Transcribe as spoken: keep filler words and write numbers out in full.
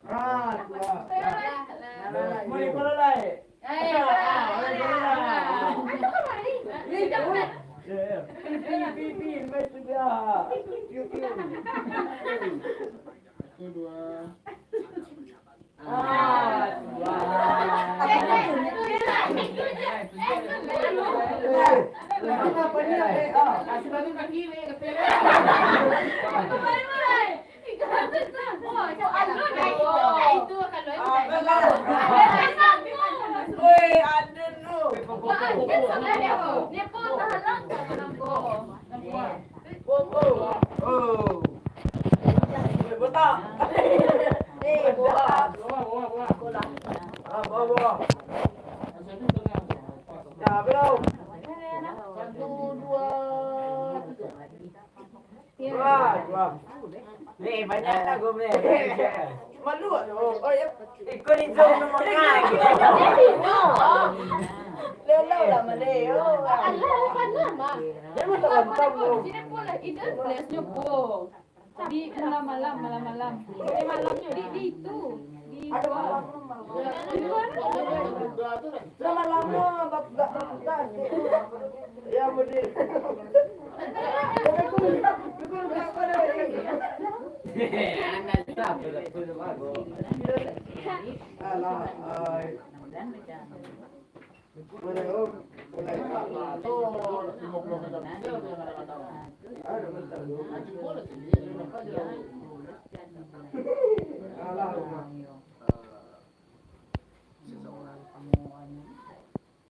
Ah, tu lah. Mulai kalau lai. Eh, ah, mulai kalau lai. Ya, ya. Pi, pi, pi, invite tu dia. Piu, piu. Satu, dua. Ah, tu lah. Eh, kenapa ni? Eh, ah. Kasih batu kaki ni, kata dia. Satu, dua, tiga. Wah, wah. Ni, banyak lagu ni. Malu tu. Oh, ya. Ikut itu. Lelau lah, Malay. Oh. Alah, panas, Mak. Dia mah tak gantang tu. Sini pun lah. Ida bless nyo po. Di malam-malam, malam-malam. Di malamnyo, di, di itu. Di luar. Lama-lama, bak-, bak-, bak-, ya, bener. Anak siapa? Alah, ai. Alah.